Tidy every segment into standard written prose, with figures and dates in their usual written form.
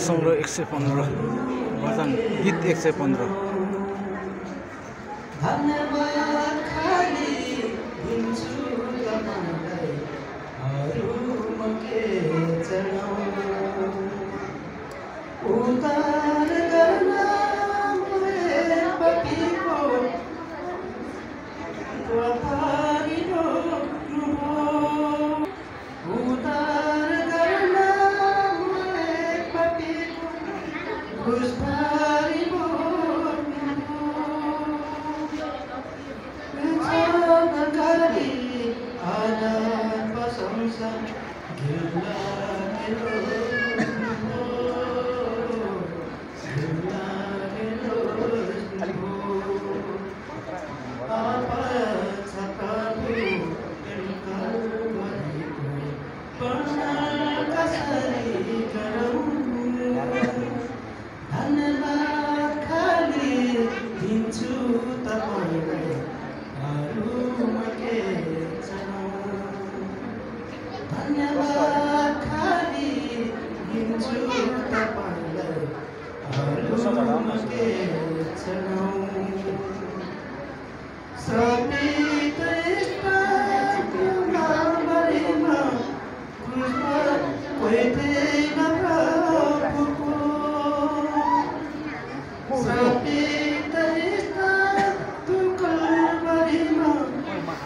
.115 भजन गीत 115। धन्यवाद खाली दिन्छु तपाईलाई अरु म के चढाउँ उद्धार गर्न मेरो पतिको द्वारिलो उद्धार गर्न मेरो पतिको पुष्पारिलो आनन्द प्रशंसा गिल्ला मेरो धन्यवाद खाली दिन्छु तपाईलाई अरु म के चढाउँ धन्यवाद खाली दिन्छु तपाईलाई अरु म के चढाउँ सपित यस्तो नाममा क्रुसमा कोही थिएन प्रभुको सपित यस्तो कल्वरीमा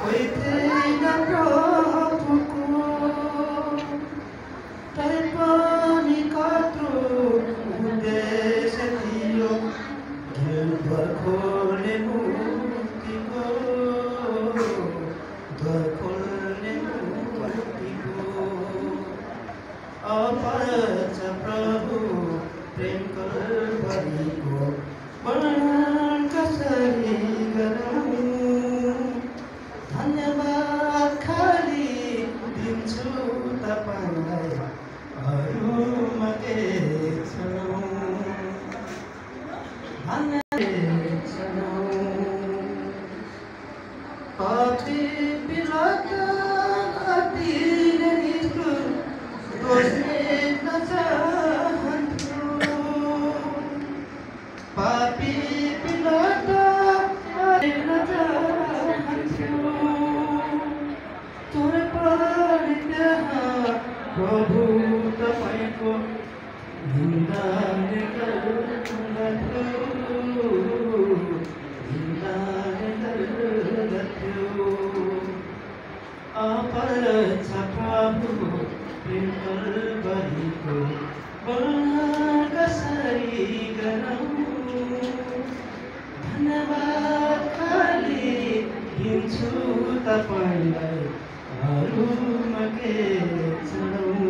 कोही थिएन प्रभुको तैपनि कत्रो उद्देश्य थियो घिउभर खोल्ने मुक्तिको द्वार खोल्ने मुक्तिको अपार छ प्रभु प्रेम कल्वरीको वर्णन कसरी गरौँ धन्यवाद खाली दिन्छु तपाईलाई अरु म के चढाउँ पापी विरत अति निष्ठुर दोषी नचाहन्थ्यो पापी विरत अति नचाहन्थ्यो तोर परित्यहाँ प्रभु तपाईको निन्दा अपर छ प्रभु प्रेम कल्वरीको वर्णन कसरी गरौँ धन्यवाद खाली दिन्छु तपाईलाई अरु म के चढाउँ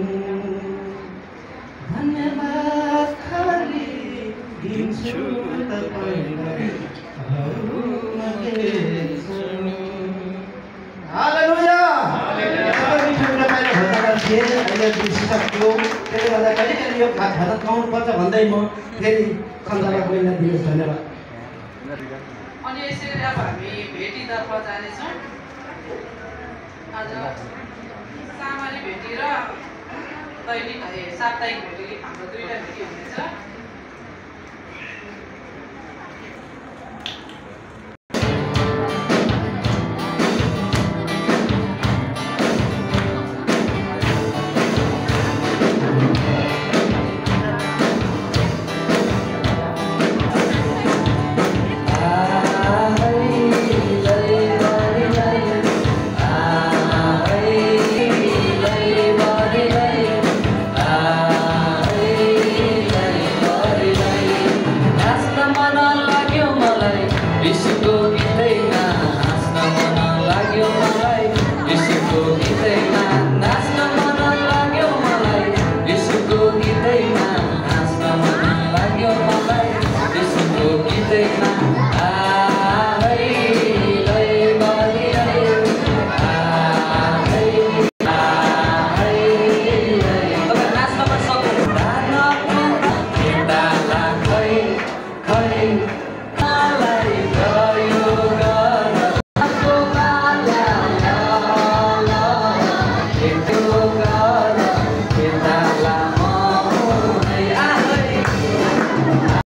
धन्यवाद खाली दिन्छु तपाईलाई अरु म के चढाउँ हालेलुया अहिले बिर्सिसक्यो त्यसले गर्दा कहिले कहिले यो भजन गाउनुपर्छ भन्दै म फेरि सञ्चालक बहिनीलाई दिनुहोस् धन्यवाद अनि यसरी अब हामी भेटीतर्फ जानेछौँ आज सामान्य भेटी र दैनिक साप्ताहिक भेटी हाम्रो दुईवटा भेटी हुनेछ